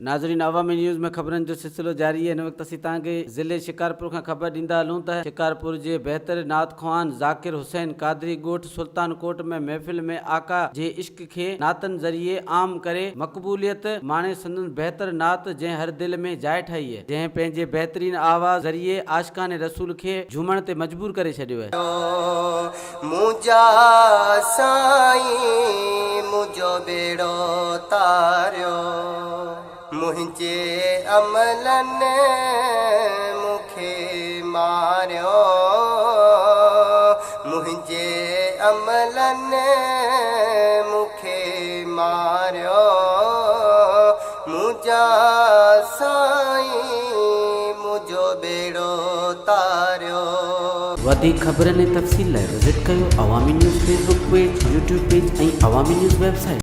ناظرين عوامي نيوز ۾ خبرن جو سلسلو جاري آهي هن وقت اسين توهان کي ضلعي شڪارپور کان خبر ڏيندا هلون ته شڪارپور جي بهتر نعت خوان ذاڪر حسين قادري ڳوٺ سلطان ڪوٽ ۾ محفل ۾ آقا جي عشق کي نعتن ذريعي عام ڪري مقبوليت ماڻي سندن بهتر نعت جنهن هر دل ۾ جاء ٺاهي آهي جنهن پنهنجي بهترين آواز ذريعي عاشقان رسول کي جهومڻ تي مجبور ڪري ڇڏيو آهي. منهنجا سائين منهنجو ٻيڙو تاريو منهنجي عملن مون کي ماريو منهنجي عملن مون کي ماريو منهنجا سائين منهنجو ٻيڙو تاريو. وڌيڪ خبرن ۽ تفصيل لاء وزٽ ڪيو Awami news Facebook page, YouTube page ۽ Awami news website.